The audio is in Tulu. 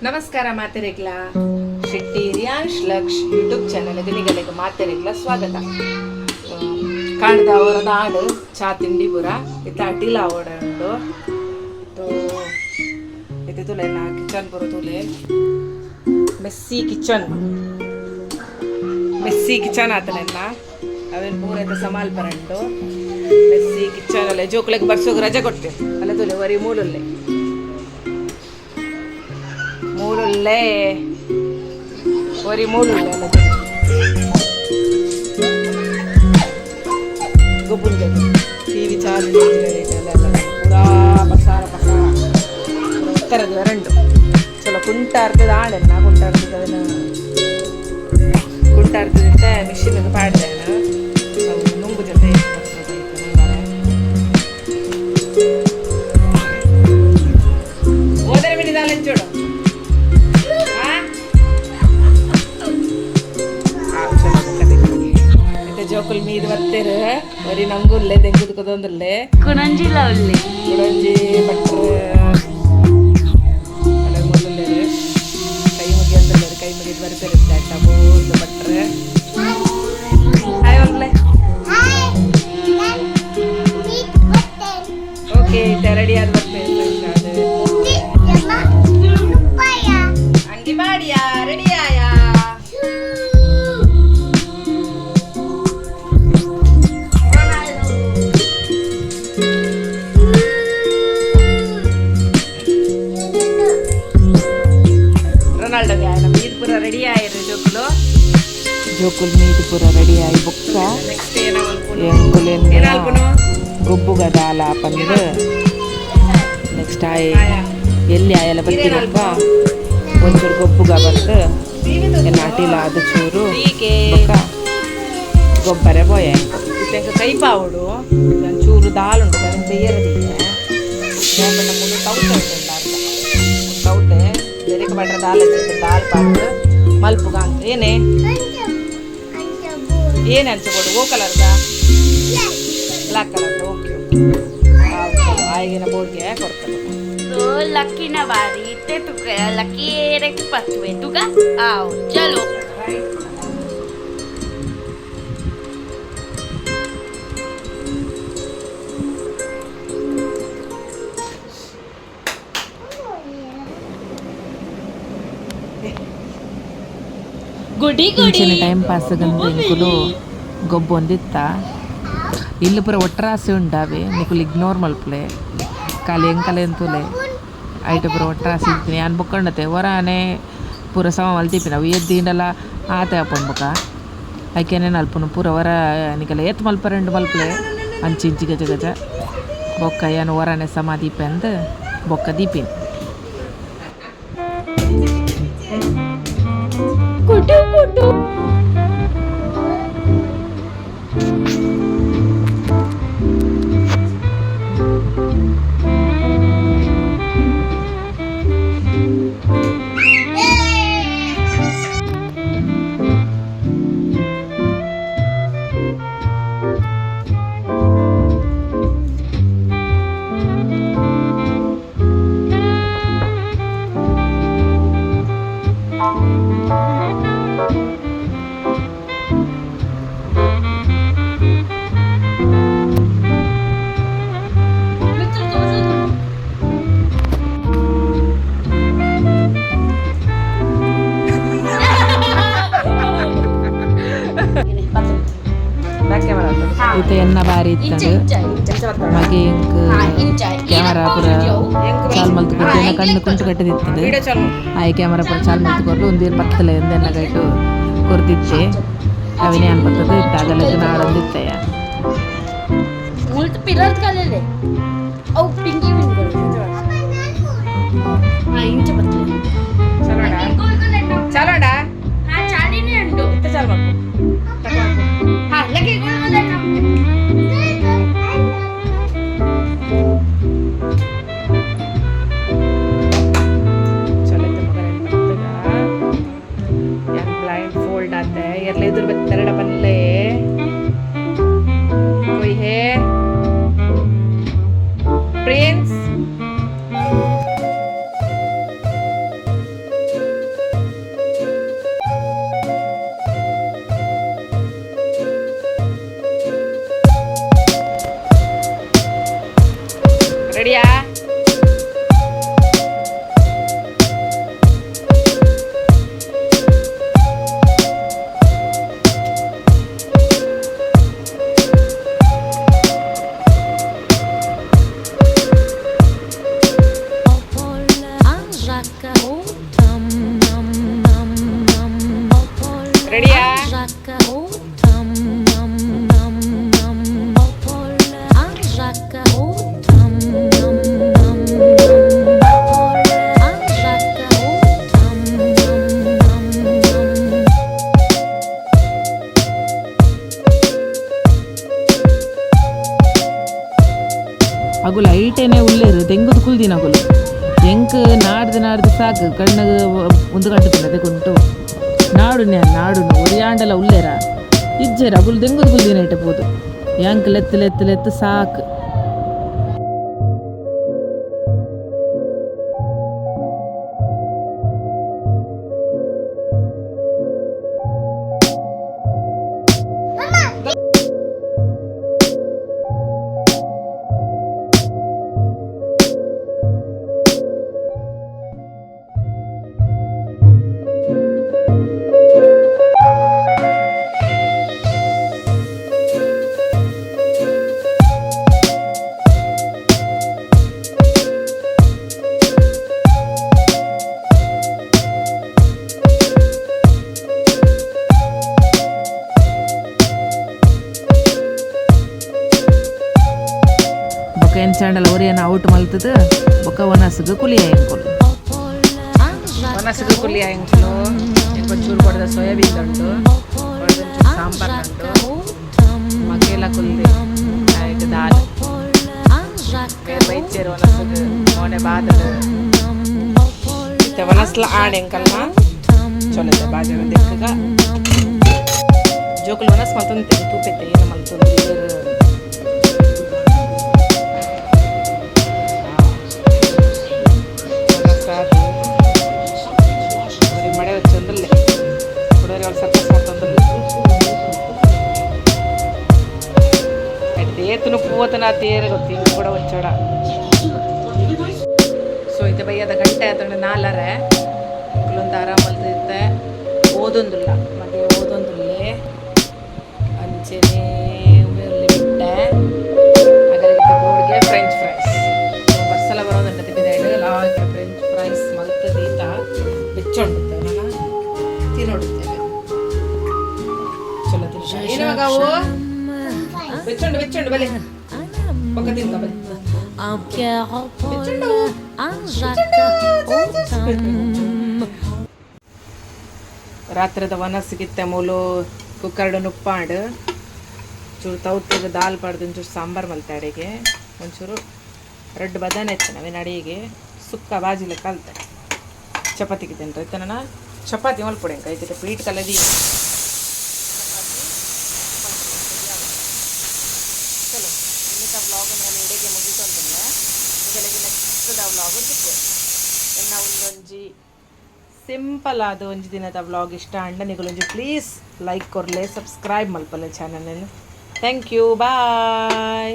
ನಮಸ್ಕಾರ ಮಾತೆರೆಗ್ಲ. ಶೆಟ್ಟಿ ರಿಯಾನ್ಶ್ ಲಕ್ಷ್ ಯೂಟ್ಯೂಬ್ ಚಾನಲ್ ನಿಗಲೆಗ್ ಮಾತೆರೆಗ್ಲ ಸ್ವಾಗತ. ಕಾಂಡದ ಅವರದ ಆಡು ಚಾ ತಿಂಡಿ ಪುರ ಇತ್ತ ಅಟಿಲ ಅವಡ ಉಂಡು. ತೋ ಇತ್ತೆ ತುಲೆ ನಾ ಕಿಚನ್ ಪೂರ ತುಲೆ. ಮೆಸ್ಸಿ ಕಿಚನ್, ಮೆಸ್ಸಿ ಕಿಚನ್ ಆತನೆನ್ನ ಅವೇನು ಪೂರ ಇತ್ತ ಸಮಾಲ್ ಪರಂಡು. ಮೆಸ್ಸಿ ಕಿಚನ್ ಅಲ್ಲ, ಜೋಕುಲೆಗ್ ಬರ್ಸೋಗ್ ರಜೆ ಕೊಟ್ಟೆ ಅಲ್ಲ. ತುಲೆ ಒರಿ ಮೂಲುಲ್ಲೆ ಮೂಲುಲ್ಲೆ, ಒರಿ ಮೂಲುಲ್ಲೆ ಅಲ್ಲ. ಗೊಬ್ಬುನ್ಗೆ ಟಿವಿ ಚಾಲು ಅಲ್ಲ, ಪೂರಾ ಪಸಾರ ಪಸಾರ ಪೂರ ಉತ್ತರದ ರಂಡು. ಚಲೋ ಕುಂಟಾರ್ತದ ಆಳೆಲ್ಲ ಕುಂಟಾರ್ತದ, ಅದನ್ನ ಕುಂಟಾರ್ತದಂತ ಮಿಷಿನ್ ಪಾಡ್ದೆ. ಅವು ನುಂಗು ಜೊತೆ ನುಂಗಾರೆ. ಓದರೆ ಮಿನಿದಾಲ ಚೋಡು. ಇತ್ತೆ ಜೋಕುಲ್ ಮೀದ್ ಬತ್ತೇರು. ಒರಿ ನಂಗುಲ್ಲೆ ದೆಂಗುದು ಕುದೊಂದುಲ್ಲೆ. ಕುಣಂಜಿಲ ಉಲ್ಲೆ. ಕುಡಂಜಿ ಭಟ್ರು ಅಲ್ಲ ಮುಳ್ಳುಲ್ಲೇರು. ಕೈ ಮುಗಿಯಂದುಲ್ಲೇರು. ಕೈ ಮುಗಿದು ಬರ್ಪೇರು. ಅಟ್ಟ ಬೋರ್ದು ಭಟ್ರು ಹಾಯ್ ಒಲ್ಲೆ. ಓಕೆ, ಇತ್ತೆ ರೆಡಿ ಆದ್ ಬರ್ಪೇರು. ಫ್ರೆಶ್ ಆದ್ ಅಂಗಿ ಮಾಡಿಯಾ, ರೆಡಿ ಆಯಾ. ರೊನಾಲ್ಡೋಗೆ ಆಯ್ನ ಮೀದ್ ಪೂರ ರೆಡಿ ಆಯಿರು ಜೋಕುಲು. ಜೋಕುಲ್ ಮೀದ್ ಪೂರ ರೆಡಿ ಆಯಿ ಬೊಕ್ಕ ನೆಕ್ಸ್ಟ್ ಏನ ಮಲ್ಪುನು? ಎಂಕುಲೆನ್ ಏನ ಮಲ್ಪುನು? ಗೊಬ್ಬುಗ ದಾಲ ಪಂದ್ ನೆಕ್ಸ್ಟ್ ಆಯ್ ಎಲ್ಲಿ ಆಯೆಲ್ಲ ಬತ್ತಿ ಬೊಕ್ಕ ಒಂಚೂರು ಗೊಬ್ಬುಗ ಬಂದು ಎನ್ನ ಅಟಿಲ ಅದು ಚೂರು ಬೊಕ್ಕ ಗೊಬ್ಬರ ಪೋಯ ಎಂಕು. ಇತ್ತೆ ಕೈ ಪಾವಡು ಚೂರು ದಾಲ್ ಉಂಟು, దాని ತೆಯ್ಯರದಿಗೆ ಪಂಡ ಮೂಲು ತೌತೆ ಉಂಟು ಅರ್ಧ ತೌತೆ ಬೆರಕೆ ಪಟ್ರ ದಾಲ್ ಹಚ್ಚಿತ್ತು. ದಾಲ್ ಪಾಡ್ದು ಮಲ್ಪುಗ ಅಂತ. ಏನೇ ಏನು ಅನ್ಸಬೋದು? ಓ ಕಲರ್ದ, ಬ್ಲ್ಯಾಕ್ ಕಲರ್ದ. ಓಕೆ ಓಕೆ, ಆಯ್ಗಿನ ಬೋರ್ಡ್ಗೆ ಕೊಡ್ತದೆ. तो लकी ना बारी ते तुका लकी रे पतवे तुका. आओ, चलो. ಗುಡಿ ಗುಡಿ. ಇಂಚಿನ ಟೈಮ್ ಪಾಸ್ ಗಂದು ಎಂಕುಲು ಗೊಬ್ಬೊಂದಿತ್ತ. ಇಲ್ಲು ಪೂರ ಒಟ್ಟರಾಸಿ ಉಂಡಾವೆ, ನಿಕುಲು ಇಗ್ನೋರ್ ಮಲ್ಪುಲೆ. ಖಾಲಿ ಎಂಕಲೆ ಎಂತುಲೆ ಐಟ್ ಪೂರ ಒಟ್ಟರಾಸಿ ಇತ್ತೀನಿ. ಯಾನ್ ಬೊಕ್ಕಂಡತೆ ಒರಾನೆ ಪೂರ ಸಮ ಮಲ್ತಿಪ್ಪಿನ. ಅವು ಎದ್ದಿಂಡಲ ಆತೆ ಆಪುಂಡು. ಬೊಕ ಐಕೆನೆ ನಲ್ಪುನು ಪೂರ ಒರ ನಿಕಲೆ ಏತ್ ಮಲ್ಪರೆಂಡು ಮಲ್ಪುಲೆ. ಅಂಚಿ ಇಂಚಿ ಗಜ ಗಜ. ಬೊಕ್ಕ ಯಾನ್ ಒರಾನೆ ಸಮ ದೀಪೆ ಅಂದ್ ಬೊಕ್ಕ ದೀಪಿನಿ. ಕುಟು ಕುಟು. Back camera. ಇತ್ತೆ ಎನ್ನ ಬಾರಿ ಇತ್ತಂಡು. ಮಗೆ ಎಂಕ್ ಕ್ಯಾಮರಾ ಪೂರ ಚಾಲ್ ಮಲ್ತ್ ಕೊರ್ದು, ಎನ್ನ ಕಣ್ಣು ಕುಂಟು ಕಟ್ಟದಿತ್ತಂಡು. ವಿಡಿಯೋ ಚಾಲು. ಆಯ್ ಕ್ಯಾಮರಾ ಪೂರ ಚಾಲ್ ಮಲ್ತ್ ಕೊರ್ದು ಒಂದೇರು ಪತ್ತಲೆ ಎಂದೆನ್ನ ಗೈಟು ಕೊರ್ದಿತ್ತೆ. ಅವಿನೇ ಅನ್ಪತ್ತದ ಇತ್ತ ಅಗಲಕ್ಕೆ ನಾಡೊಂದಿತ್ತೆಯ. ಮುಲ್ತು ಪಿಲ್ಲರ್ ಕಲೆಲೆ ಅವು ಪಿಂಗಿ ವಿನ್ಗಳು. ಹಾ, ಇಂಚ ಬತ್ತಲೆ. ಚಲೋಡ ಚಲೋಡ. ಹಾ, ಚಾಲಿನೇ ಉಂಟು. ಇತ್ತ ಚಾಲು ಮಲ್ಪು. ಹಾ, ಲಕ್ಕಿ ಗೋಲ್. ಚಲೋ ಇತ್ತು ಮಗನ ಬತ್ತಗ. ಯಾನ್ ಬ್ಲೈಂಡ್ ಫೋಲ್ಡ್ ಆತೆ. ಎರ್ಲೆ ಎದುರು ಬತ್ತೆರಡ ಪನ್ಲೆ. कोई है? ಪ್ರಿನ್ಸ್. ರೆಡಿಯಾ? ಅಗುಲು ಐಟೇನೆ ಉಲ್ಲೇರು ದೆಂಗುದು ಕುಲ್ದಿನ ಅಗುಲು. ಎಂಕ್ ನಾಡ್ದು ನಾಡ್ದು ಸಾಕು, ಕಣ್ಣು ಒಂದು ಕಟ್ಟುತ್ತಿಲ್ಲ ಉಂಟು. ನಾಡು ನ್ಯಾನ್ ನಾಡುನು ಒರಿಯಾಂಡಲ ಉಲ್ಲೇರ ಇಜ್ಜೆರ್. ಅಗುಲು ದೆಂಗುದು ಕುಲ್ದಿನ ಐಟೆ ಪೋದು ಯಾಂಕ್ ಲೆತ್ತು ಲೆತ್ತು ಲೆತ್ತು ಸಾಕು. ಬೊಕ ಎಂಚಾಂಡಲ ಒರಿಯನ ಔಟ್ ಮಲ್ತದ ಬೊಕ ಒನಸುಗು ಕುಲಿಯ ಎಂಕುಲು. ಒನಸುಗು ಕುಲಿಯ ಎಂಕುಲು. ಎಂಕೊಂಚೂರು ಕೊಡದ ಸೋಯಾಬೀನ್ ಉಂಟು, ಕೊಡದೊಂಚೂರು ಸಾಂಬಾರ್ ಉಂಟು. ಮಗ್ಗೆಲ್ಲ ಕುಲ್ದಿ ಆಯ್ತು. ದಾಲ್ ಬೈಚೇರು ಒನಸುಗು ಮೋನೆ ಬಾದಡು. ಇತ್ತೆ ಒನಸ್ಲ ಆಣ್ ಎಂಕಲ್ನ ಚೊಲತೆ ಬಾಜನ ದಿಕ್ಕಗ. ಜೋಕುಲು ಒನಸ್ ಮಲ್ತೊಂದು ತೂಪೆತ್ತೆ ಏನು ಮಲ್ತೊಂದು. ಒನಸಾದು ಅವ್ರಿಗೆ ಮಡೆ వచ్చೊಂದುಲ್ಲೆ ಕುಡೋರಿ ಅವ್ಳು ಸರ್ಕಸ್ ಮಲ್ತೊಂದುಲ್ಲೆ. ಏತನು ಪೂವತನ ತೇರು ಗೊತ್ತು ಹಿಂಗೆ ಕೂಡ వచ్చಾಡ. ಸೊ ಇತ್ತೆ ಬಯ್ಯದ ಗಂಟೆ ಆತಂಡ 4:30. ಕುಲೊಂದು ಆರಾಮ ಇತ್ತೆ ಓದೊಂದುಲ್ಲ, ಮಗೆ ಓದೊಂದುಲ್ಲೆ. ಅಂಚೆನೆ ಬಿಟ್ಟೆ ಅಗಲಿಗೆ ಬೋರ್ಡ್ಗೆ ಫ್ರೆಂಚ್ ಫ್ರೈಸ್ ಬರ್ಸಲ ಬರೋದಂಟ ತಿಂದಿದೆ. ಲಾಗೆ ಫ್ರೆಂಚ್ ಫ್ರೈಸ್ ಮಲ್ತ ದೀತ ಬೆಚ್ಚೊಂಡುತ್ತೆ ನನ್ನ ತಿನ್ನೋಡುತ್ತೇವೆ. ಚಲೋ ತಿನ್ನ ಏನು ಮಗ ಅವು ಬೆಚ್ಚೊಂಡು ಬೆಚ್ಚೊಂಡು ಬಲೆ ಪಕ್ಕ ತಿಂದ ಬಲೆ. Un Pierre, un Paul, un Jacques, un ರಾತ್ರಿದ ವನಸ್ಸಿಗಿತ್ತೆ ಮೂಲು ಕುಕ್ಕರ್ಡು ನುಪ್ಪಾಡು ಚೂರು ತೌತಿಗೆ ದಾಲ್ ಪಾಡ್ದು ಒಂಚೂರು ಸಾಂಬಾರು ಮಲ್ತೆ. ಅಡಿಗೆ ಒಂಚೂರು ರೆಡ್ ಬದನೆ ಇತ್ತು ನವಿನ ಅಡಿಗೆ ಸುಕ್ಕ ಬಾಜಿಲೆ ಕಲ್ತೆ. ಚಪಾತಿಗೆ ತಿನ್ರಿ ಇತ್ತೆ. ನನ್ನ ಚಪಾತಿ ಮಲ್ಪೊಡೆ ಐತೆ ಪೀಟ್ ಕಲದಿ. ಚಲೋ, ಇನ್ನಿತ ವ್ಲಾಗ್ ನಾನು ಇಡೆಗೆ ಮುಗಿತೊಂದಿಲ್ಲ. ನಿಗಲಿಗೆ ನೆಕ್ಸ್ಟ್ ವ್ಲಾಗ್ ತಿಕ್ಕು. ಎನ್ನ ಒಂದೊಂಜಿ ಸಿಂಪಲ್ ಆದ ಒಂಜಿ ದಿನದ ವ್ಲಾಗ್ ಇಷ್ಟ ಅಂಡ ನಿಗುಲೊಂಜಿ ಪ್ಲೀಸ್ ಲೈಕ್ ಕೊರ್ಲೆ, ಸಬ್ಸ್ಕ್ರೈಬ್ ಮಲ್ಪಲೆ channel. Thank you, bye.